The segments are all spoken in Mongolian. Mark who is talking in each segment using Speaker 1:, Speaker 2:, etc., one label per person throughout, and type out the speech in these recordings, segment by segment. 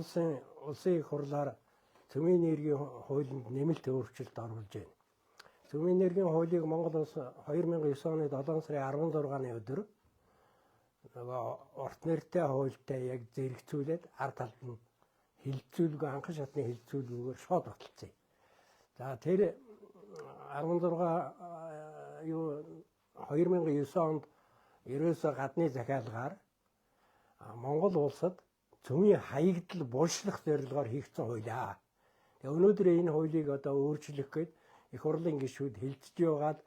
Speaker 1: Улсын их хурлаар цөмийн энергийн хуулинд нэмэлт өөрчлөлт оруулж байна. Цөмийн энергийн хуулийг Монгол улс 2009 оны 7 сарын 16-ны өдөр нөгөө урт нэртэй хуультай яг зэрэгцүүлээд ард талд нь хилцүүлгүй, анхан шатны хилцүүлгүйгээр шууд баталсан. За, тэр 16 юу 2009 онд ерөөсөө гадны захиалгаар Монгол улсад цөмийн хаягдал булшлах зорилгоор хийгдсэн хууль. Тэгээ өнөөдөр энэ хуулийг одоо өөрчлөх гээд их хурлын гишүүд хилцэж байгаад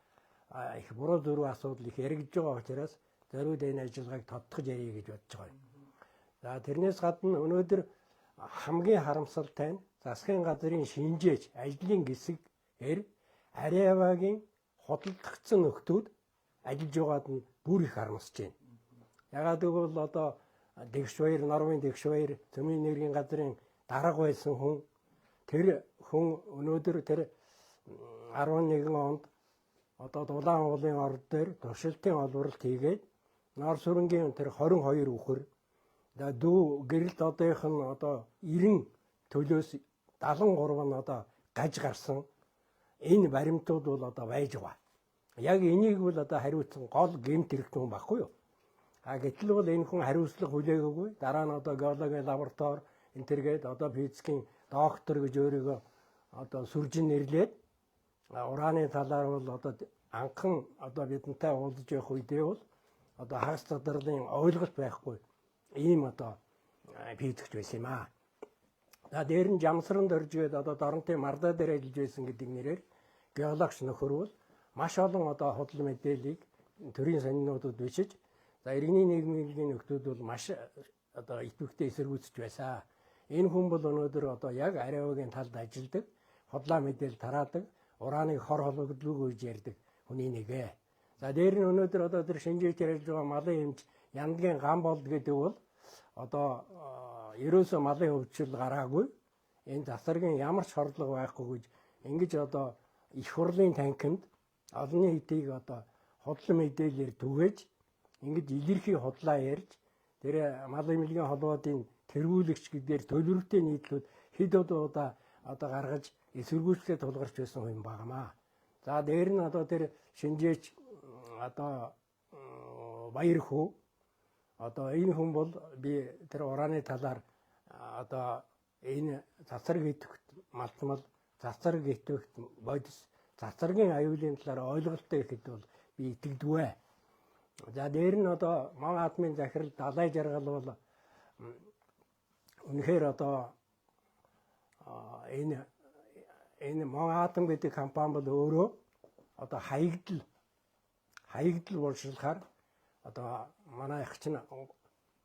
Speaker 1: их буруу зөрүү асуудал их яригдж байгаа учраас зориуд энэ ажиллагааг тодтогч яръя гэж бодож байгаа юм. За, тэрнээс гадна өнөөдөр хамгийн харамсалтай нь засгийн газрын шинжээч ажлын хэсгээр Арявагийн худалдагдсан нөхдүүд ажиллаж байгаад нь бүр их харамсаж байна. Ягаад гэвэл одоо Дэгшбаяр, Нормын Дэгшбаяр цөмийн энергийн газрын дарга байсан хүн, тэр хүн өнөөдөр тэр 11 онд одоо Дулаан уулын орд дээр туршилтын олборлолт хийгээд нор сүрэнгийн тэр 22 үхэр дүү гэрэлт одынх нь одоо 90 төлөөс 73 нь одоо гаж гарсан энэ баримтууд бол одоо байж байгаа. Яг энийг бол одоо хариуцсан гол гэмт хэрэгтэн хүн баггүй юу? А гэтэл бол энэ хүн хариуцлага хүлээгээгүй. Дараа нь одоо геологийн лаборатори энэ төргээд одоо физикийн доктор гэж өөрийгөө одоо сүржин нэрлээд ураны талаар бол одоо анхан одоо бидэнтэй уулзж явах үедээ бол одоо хагас задарлын ойлголт байхгүй ийм одоо физикч байсан юм аа. За, дээр нь Жамсранд орж гээд одоо Доронтын мардаа дээр ажиллаж байсан гэдэг нэрээр геологч нөхөр бол маш олон одоо худал мэдээллийг төрийн сонинуудад бичиж, за, иргэний нийгмийн нөхдүүд бол маш одоо идэвхтэй эсэргүүцэж байсан. Энэ хүн бол өнөөдөр одоо яг Ариавагийн талд ажилладаг, худлаа мэдээлэл тараадаг, урааныг хор хологдлоогүй гэж ярьдаг хүний нэг. За, дээр нь өнөөдөр одоо тэр шинжээчээр ажиллаж байгаа малын эмч Яндгийн гам болд гэдэг бол одоо ерөөсөө малын хөгжил гараагүй. Энэ засаргийн ямар ч хордлого байхгүй гэж ингэж одоо их хурлын танхимд олон нийтийг одоо худлан мэдээлэлээр түгээж, ингэж илэрхий худлаа ярьж, тэр мал эмнэлгийн холбоодын тэргүүлэгч гэдгээр төлөвлөлтийн нийтлүүд хэд удаа одоо гаргаж эсэргүүцлээ тулгарч байсан юм багамаа. За, дээр нь одоо тэр шинжээч одоо Баяр хүү, одоо энэ хүн бол би тэр ураны талаар одоо энэ цацраг идэвхт малтмал, цацраг идэвхт бодис, цацрагийн аюулын талаар ойлголттой гэхэд бол би итгэдэггүй. За, дээр нь одоо Мон атомын захирал Далай жаргал бол үнэхээр одоо энэ Мон атом гэдэг компани бол өөрөө одоо хаягдал булшилахаар одоо манай ах чинь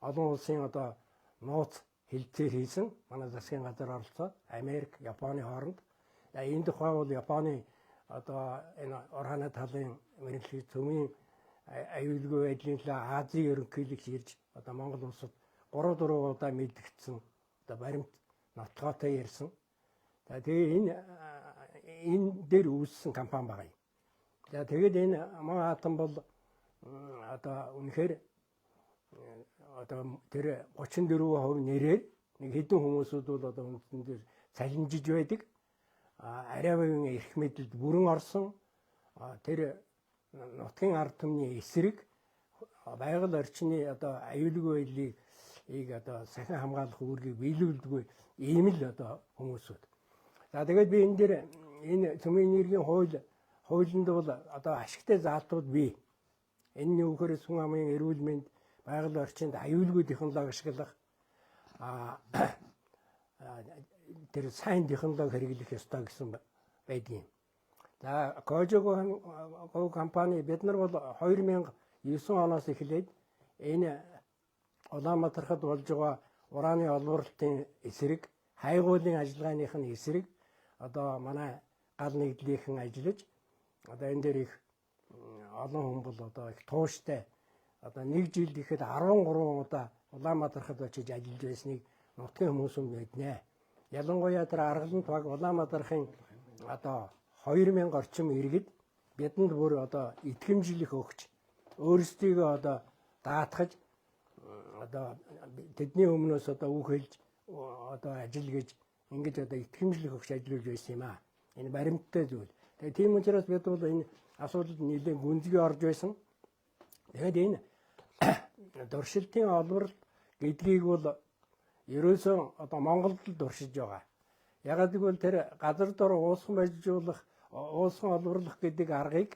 Speaker 1: олон улсын одоо нууц хэлцээр хийсэн, манай засгийн газар оролцоод Америк, Японы хооронд энэ тухай бол Японы одоо энэ ураны талын мэргэжлийн цөмийн аюулгүй байдлын төлөө Азийн ерөнхийлөгч ирж одоо Монгол улсад 3 4 удаа мэдгдсэн, одоо баримт нотгоотой ярьсан. За, тэгээ энэ дээр үүссэн компани байгаа юм. За, тэгээд энэ Мон атом бол одоо үнэхээр одоо тэр 34% нэрээр нэг хэдэн хүмүүсүүд бол одоо үндсэн дээр цалинжиж байдаг. Ариавын эрх мэдэлд бүрэн орсон, тэр нутгийн ард түмний эсрэг, байгаль орчны одоо аюулгүй байдлыг одоо сахин хамгаалах үүргийг биелүүлдэггүй ийм л одоо хүмүүсүүд. За, тэгээд би энэ дээр энэ цөмийн энергийн хуулинд бол одоо ашигтай заалтууд бий. Энэ нь юу гэхээр сүн амын эрүүл мэнд, байгаль орчинд аюулгүй технологи ашиглах, тэр сайн технологи хэрэглэх ёстой гэсэн байдгийн. За, Кожого компани бид нар бол 2009 оноос эхлээд энэ Улаанбаатархад болж байгаа ураны олборлолтын эсрэг, хайгуулын ажиллагааных нь эсрэг одоо манай гал нэгдлийнхэн ажиллаж, одоо энэ дээр их олон хүн бол одоо их тууштай, одоо нэг жил гэхэд 13 удаа Улаанбаатархад очиж ажиллаж байсныг нутгийн хүмүүс мэднэ. Ялангуяа тэр Аргалант баг Улаанбаатархын одоо 2000 орчим иргэд бидэнд бүр одоо итгэмжлэх өгч, өөрсдийгөө одоо даатгаж, одоо тэдний өмнөөс одоо үг хэлж одоо ажил гэж ингэж одоо итгэмжлэх өгч ажиллаж байсан юм аа. Энэ баримттай зүйл. Тэгээ тийм учраас бид бол энэ асуудалд нэлээд гүнзгий орж байсан. Тэгээд энэ туршилтын олборлолт гэдгийг бол ерөөсөө одоо Монголд л туршиж байгаа. Ягаад гэвэл тэр газар дор уусхан баяжуулах, уусхан олборлох гэдэг аргыг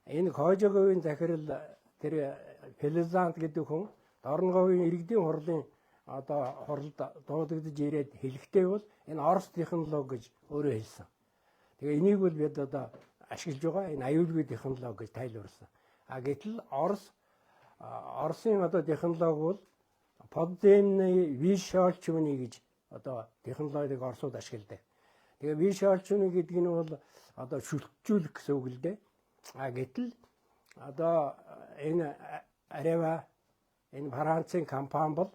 Speaker 1: энэ Хожоговын захирал тэр Плезант гэдэг хүн Дорноговын иргэдийн хурлын одоо хурлд дуудагдаж ирээд хэлэхдээ бол энэ Орос технологи гэж өөрөө хэлсэн. Тэгээ энийг бол бид одоо ашиглаж байгаа, энэ аюулгүй технологи гэж тайлбарласан. А гэтэл Оросын одоо технологи бол подземный вишолчвны гэж одоо технологиг Оросууд ашигладаг. Тэгээ вишолчвны гэдэг нь бол одоо шүлтжүүлэх гэсэн үг л дээ. А гэтэл одоо энэ Арева, энэ Францын компани бол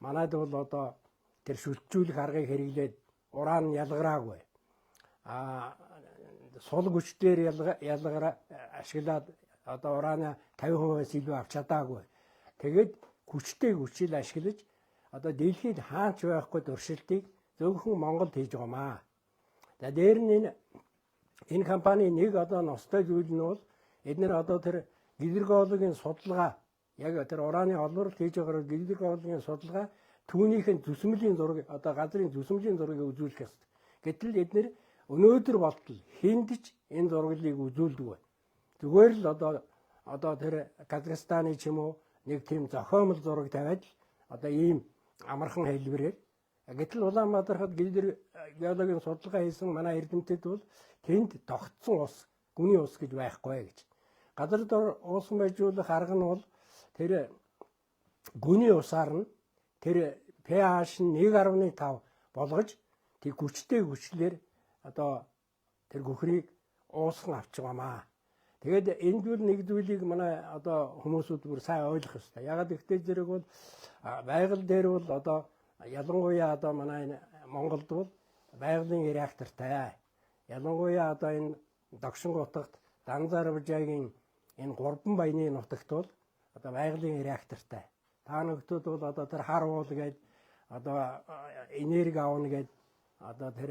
Speaker 1: манайд бол одоо тэр шүлтжүүлэх аргыг хэрэглээд уран ялгараагүй. А сул хүчээр ялгараа ашиглаад одоо урааны 50%-аас илүү авч чадаагүй. Тэгээд хүчтэй хүчил ашиглаж одоо дэлхийд хаач байхгүй туршилтыг зөвхөн Монголд хийж байгаамаа. За, дээр нь энэ компани нэг одоо ностой зүйл нь бол эднэр одоо тэр гидрогеологийн судалгаа, яг тэр ураны олборлолт хийж байгаа гидрогеологийн судалгаа, түүнийх нь зүсмэлийн зураг, одоо газрын зүсмэлийн зургийг үзүүлэх ёстой. Гэтэл эднэр өнөөдөр болтол хэнд ч энэ зураглалыг үзүүлдэг бай. Зүгээр л одоо тэр Казахстаны ч юм уу нэг тийм зохиомл зураг тавиад л одоо ийм амархан хэлбэрээр. Гэтэл Улаанбаатархад геологийн судалгаа хийсэн манай эрдэмтэд бол тэнд тогтсон ус, гүний ус гэж байхгүй гэж. Газар дор уусан байжуулах арга нь бол тэр гүний усаар нь тэр pH нь 1.5 болгож, тэг хүчтэй хүчлэр одоо тэр гүхрийг уусган авч байгаамаа. Тэгээд энд бол нэг зүйлийг манай одоо хүмүүсүүд бүр сайн ойлгох ёстой. Ягаад гэвэл зэрэг бол байгаль дээр бол одоо ялангуяа одоо манай энэ Монголд бол байгалийн реактортай. Ялангуяа одоо энэ Догшин утагт, Данзарбажаагийн энэ гурван баяны нутагт бол одоо байгалийн реактортай. Та нөхдүүд бол одоо тэр хар уул гээд одоо энерги авна гээд одоо тэр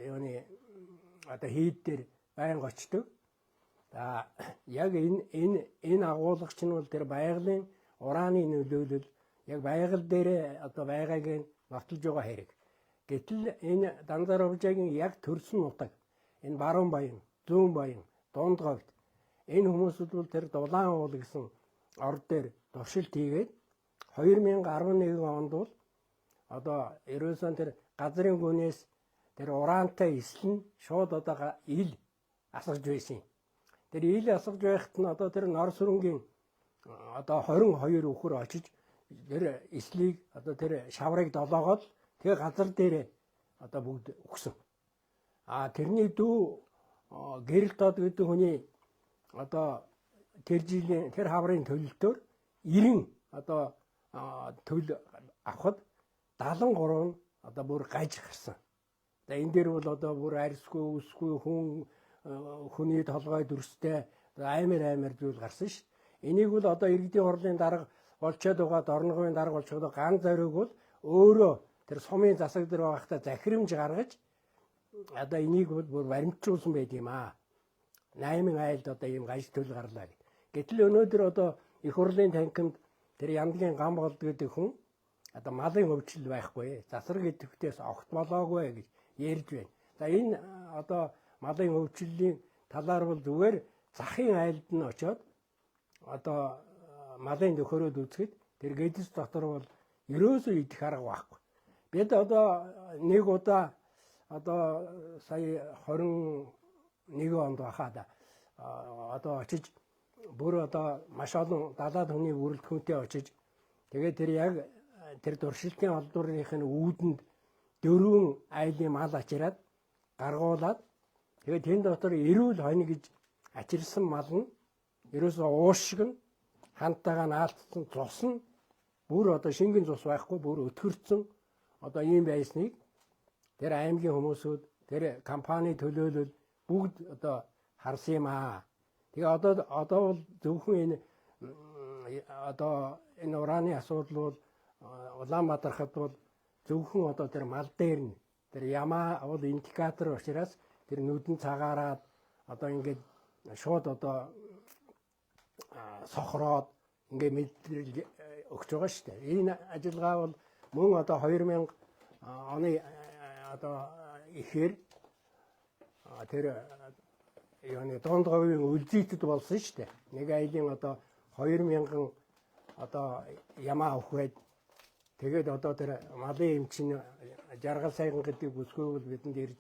Speaker 1: юуны одоо хийд дээр байнга очдог. За, яг энэ агуулгач нь бол тэр байгалийн ураны нөлөөлөл яг байгаль дээр одоо байгааг нь нотолж байгаа хэрэг. Гэтэл энэ Данзарбажаагийн яг төрсөн нутаг, энэ Баруун Баян, Зүүн Баян, Дунд Говьд энэ хүмүүсүүд бол тэр Дулаан уул гэсэн ор дээр туршилт хийгээд 2011 онд бол одоо ерөөсөн тэр газрын гүнээс тэр ураантай эсэл нь шууд одоо ил асгаж байсан. Тэр ил асгаж байхад нь одоо тэр нор сүрэнгийн одоо 22 үхэр очиж тэр эслийг, одоо тэр шаврыг долоогоод тэгээ газар дээрээ одоо бүгд өгсөн. А тэрний дүү Гэрэл дод гэдэг хүний одоо тэр жилийн тэр хаврын төлөлтөөр 90 одоо төл авахад 73 нь одоо бүр гаж гарсан. За, энэ дээр бол одоо бүр арьсгүй, үсгүй хүн, хүний толгой дүрстэй аймар аймар зүйл гарсан ш. Энийг бол одоо иргэдийн хурлын дарга болчоод байгаа, Дорноговын дарга болчоод байгаа ган зориг бол өөрөө тэр сумын засаг дээр байхдаа захирамж гаргаж одоо энийг бол бүр баримтжуулсан байд юм аа. 8 айлд одоо ийм гаж төл гарлаа гэд. Гэтэл өнөөдөр одоо их хурлын танхимд тэр Яндагийн гам болд гэдэг хүн одоо малын хөвчлөл байхгүй, засвар идэвхтээс огт болоогүй гэж ярьж байна. За, энэ одоо малын хөвчлөлийн талаар бол зүгээр захын айлд нь очиод одоо малын төхөрөөд үзэхэд тэр гэдэс дотор бол ерөөсөө идэх арга байхгүй. Бид одоо нэг удаа одоо сая 21 онд байхад одоо очиж бүр одоо маш олон 70 хүний бүрэлдэхүүнтэй очиж, тэгээд тэр яг тэр туршилтын олдврынх нь үүдэнд дөрвөн айлын мал ачираад гаргуулад, тэгээд тэн дотор эрүүл хонь гэж ачирсан мал нь ерөөсөө ууш шиг нь хантайгаа наалтсан, цус нь бүр одоо шингэн цус байхгүй, бүр өтгөрцөн одоо ийм байсныг тэр аймгийн хүмүүсүүд, тэр компани төлөөлөл бүгд одоо харсан юм аа. Тэгээ одоо бол зөвхөн энэ одоо энэ ураны асуудал бол Улаанбаатархад бол Зөвхөн одоо тэр мал дээр нь тэр ямаа бол индикатор учраас тэр нүдэн цагаараад одоо ингээд шууд одоо сохроод ингээд мэдрэл өгч байгаа шүү дээ. Энэ ажиллагаа бол мөн одоо 2000 оны одоо ихээр тэр юуны дунд говийн үлзийтэд болсон шүү дээ. Нэг айлын одоо 2000 одоо ямаа авах байд. Тэгээд одоо тэр малын эмчин Жаргал сайхан гэдэг бүсгүй бол бидэнд ирж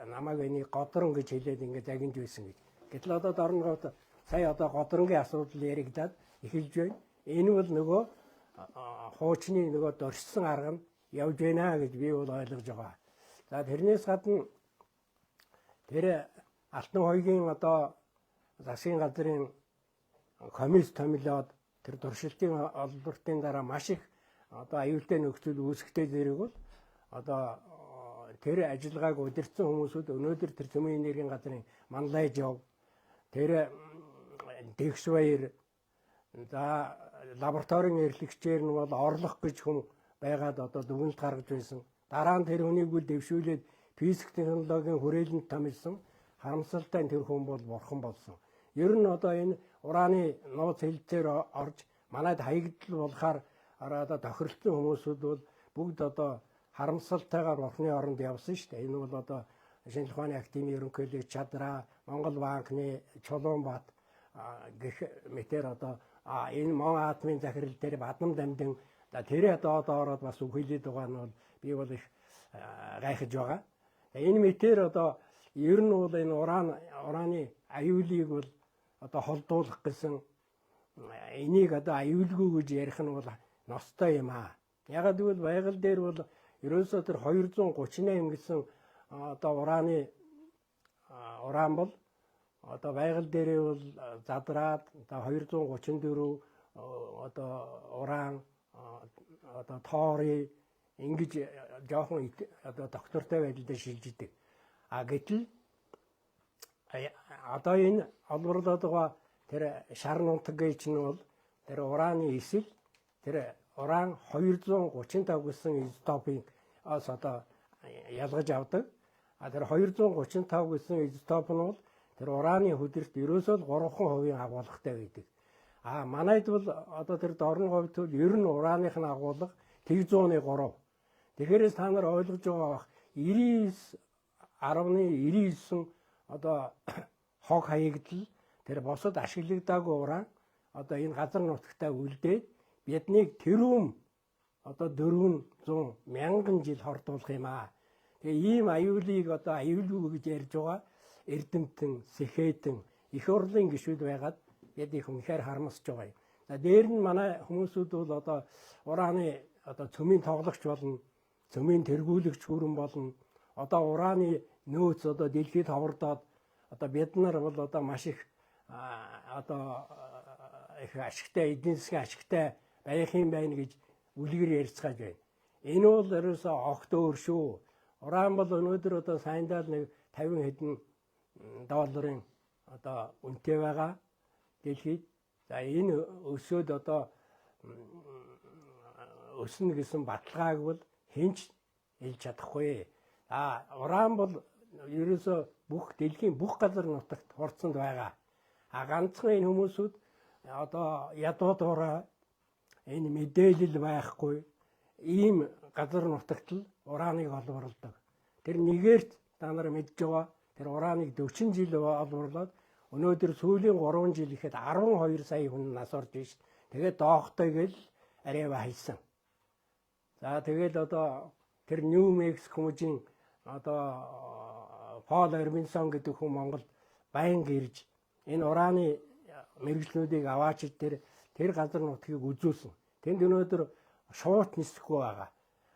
Speaker 1: намайг энийг годрон гэж хэлээд ингээд загинж байсан гэж. Гэтэл одоо Дорногов сая одоо годронгийн асуудал яригадаад эхэлж байна. Энэ бол нөгөө хуучны нөгөө дорчсон арга нь явж байна гэж би бол ойлгож байгаа. За, тэрнээс гадна тэр Алтан хоёгийн одоо засгийн газрын комисс томилоод тэр туршилтын олбортын дараа маш их одоо аюултай нөхцөл үүсэхтэй зэрэг бол одоо тэр ажиллагааг удирдсан хүмүүсүүд өнөөдөр тэр цөмийн энергийн газрын Манлайжов, тэр Дэгшваяр, за лабораторийн эрхлэгчээр нь бол орлох гэж хүн байгаад одоо дүгнэлт гаргаж байсан. Дараа нь тэр хүнийг үл дэвшүүлээд физик технологийн хүрээлэнд томилсон. Харамсалтай нь тэр хүн бол бурхан болсон. Ер нь одоо энэ ураны нууц хэлцээр орж манайд хаягдл болохоор одоо тохиролцсон хүмүүсүүд бол бүгд одоо харамсалтайгаар бурхны оронд явсан шүү дээ. Энэ бол одоо Шинжлэх ухааны академийн ерөнхийлөгч Чадраа, Монгол банкны Чулуунбат гэх мэтэр одоо энэ Мон атомын захирал дээр Бадам дамдин тэр одоо ороод бас үг хэлээд байгаа нь бол би бол их гайхаж байгаа. Энэ мэтэр одоо ер нь бол энэ ураны аюулыг бол одоо холдуулах гэсэн энийг одоо аюулгүй гэж ярих нь бол ностой юм аа. Ягаад гэвэл байгаль дээр бол ерөөсөө тэр 238 гэсэн одоо ураны уран бол одоо байгаль дээрээ бол задраад одоо 234 одоо уран одоо тоори ингэж жоохон одоо доктортой байдалд шилждэг. А гэтэл одоо энэ олборлоод байгаа тэр шар нунтаг гэж нь бол тэр ураны эсэл тэр уран 235 гэсэн изотопыг ас одоо ялгаж авдаг. А тэр 235 гэсэн изотоп нь бол тэр ураны хөдөрт ерөөсөө л 3% агуулгатай байдаг. А манайд бол одоо тэр дорн говьд бол ер нь урааных нь агуулга 103. Тэгэхээр та нар ойлгож байгаа бах, 99.99 одоо хог хаягдал тэр босод ашиглагдаагүй уран одоо энэ газар нутагтаа үлдээд биднийг тэрүүм одоо 400 мянган жил хордуулах юм аа. Тэгээ ийм аюулыг одоо аюулгүй гэж ярьж байгаа эрдэмтэн, сэхэтэн, их хурлын гишүүд байгаад бид их үнэхээр харамсаж байгаа юм. За, дээр нь манай хүмүүсүүд бол одоо ураны одоо цөмийн тоглогч болно, цөмийн тэргүүлэгч хүрэн болно. Одоо ураны нөөц одоо дэлхийд ховордоод одоо бид нар бол одоо маш их одоо их ашигтай, эдийн засгийн ашигтай байх юм байна гэж үлгэр ярьцгааж байна. Энэ бол ерөөсөө огт өөр шүү. Уран бол өнөөдөр одоо сайндаа л нэг 50 хэдэн долларын одоо үнэтэй байгаа дэлхийд. За, энэ өсөөд одоо өснө гэсэн баталгааг бол хэн ч хэлж чадахгүй. А уран бол ерөөсөө бүх дэлхийн бүх газар нутагт хурцсанд байгаа. А ганцхан энэ хүмүүсүүд одоо ядуу дуурай энэ мэдээлэл байхгүй ийм газар нутагт л ураныг олборлодог. Тэр нэгээрт та нар мэдж байгаа, тэр ураныг 40 жил олборлоод өнөөдөр сүүлийн 3 жил ихэд 12 сая хүн нас орж ш. Тэгээд доохтой гэл арайва хайсан. За, тэгээд одоо тэр Нью Мексик хэмжийн одоо Пол Эрвинсон гэдэг хүн Монголд байнга ирж энэ ураны мэргэжлүүдийг аваач тэр газар нутгийг үзүүлсэн. Тэнд өнөөдөр шуут нисэхгүй байгаа.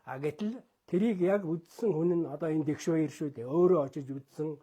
Speaker 1: А гэтэл тэрийг яг үзсэн хүн нь одоо энэ Дэгшваяр шүү дээ. Өөрөө очиж үзсэн.